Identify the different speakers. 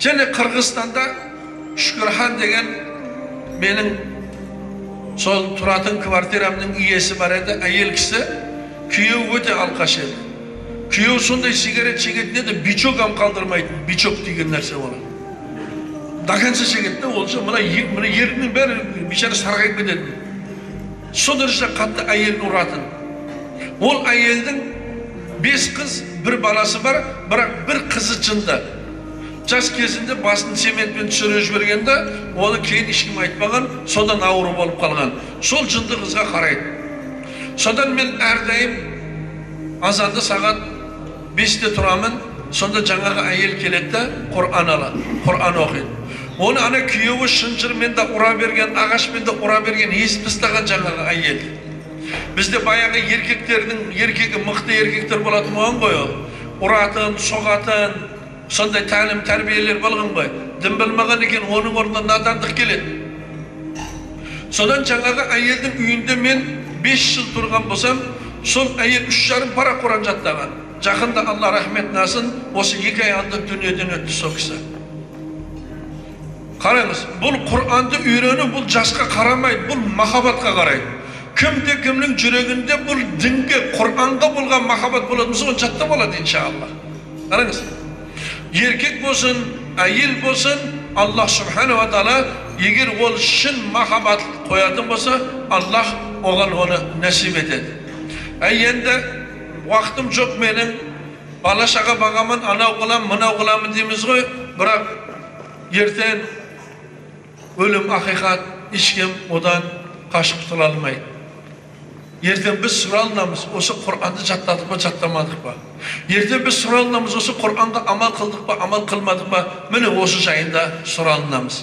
Speaker 1: Және Қырғызстанда Шүкірхан деген менің сол тұратын квартирамның иесі бар еді, әйел кісі, күйеуі өте алқаш еді. Күйеуі сондай сигарет шегетін еді, бичок ам қалдырмайтын, бичок деген нәрсе болады. До конца шегетін де, ол мына еріннің бәрі бейшара сарғайып кететін. Сол дәрежеде қатты әйелін ұратын. Ол әйелдің 5 қыз, бір баласы бар, бірақ бір қызы жынды. Жас кезінде басын цементпен түсіре жібергенде, оны кейін ешкім айтпаған, содан ауру болып қалған. Сол жынды қызға қарайды. Содан мен әрдайым азанды сағат 5-те тұрамын, сонда жаңағы әйел келеді де, Құран алады, Құран оқиды. Оны ана күйеуі шынжырмен де ұра берген, ағашпен де ұра берген, есіп тастаған жаңағы әйел. Бізде баяғы еркектердің еркегі мықты еркектер болатын болған ғой ол. Ұратын, соғатын, сондай тәлім тәрбиелер болған ғой. Дін білмеген екен, оның орнына надандық келеді. Содан жаңағы әйелдің үйінде мен 5 жыл тұрған болсам, сол әйел 3,5 пара Құран жаттаған. Жақында Алла рахметін алсын, осы 2 ай алдын дүниеден өтті сол кісі. Қараңыз, бұл Құранды үйрену бұл жасқа қарамайды, бұл махаббатқа қарайды. Кімде кімнің жүрегінде бұл дінге, Құранға болған махаббат болатын болса, оны жаттап алады иншалла. Қараңыз, еркек болсын, әйел болсын, Аллах субханала тағала егер ол шын махаббат қоятын болса, Аллах оған оны нәсіп етеді. Әй, енді уақытым жоқ менің, бала шаға бағамын, анау қыламын, мынау қыламын дейміз ғой, бірақ ертең өлім ақиқат, ешкім одан қашып құтыла алмайды. Ертең біз сұралынамыз, осы Құранды жаттадық па, жаттамадық па? Ертең біз сұралынамыз, осы Құранға амал қылдық па, амал қылмадық па? Міне осы жайында сұралынамыз.